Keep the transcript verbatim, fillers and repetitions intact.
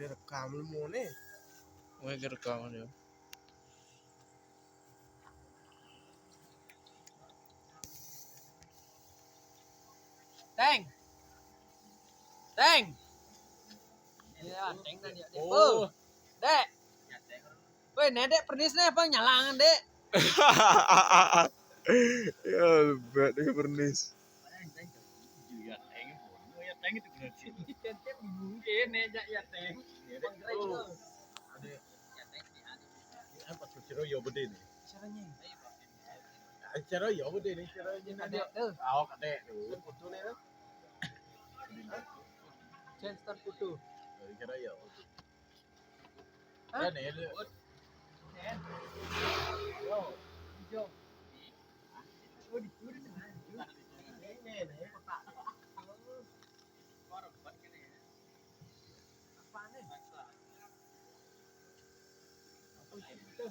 Rekam lu mau nih. Wah, rekam dia. Teng. Teng. Iya, teng tadi. Oh. Dek. Woi, nedek pernis nih, Bang, nyalangan, Dek. Ya, bet dia pernis. Ya teng, ya teng itu berarti. Cecep bingung kene aja ya teng. Ya teng. Ada. Apa tuh cero yo bede nih? Caranya. Cero yo bede nih, cero ini Ada tuh. Oh, kade tuh. Foto nih. Chance terputus. Cero yo. Hah? Kan ya. Hijau. Oh, di kiri tengah. Ini nih, kotak. Korban kene ya. Apa nih? Apa itu?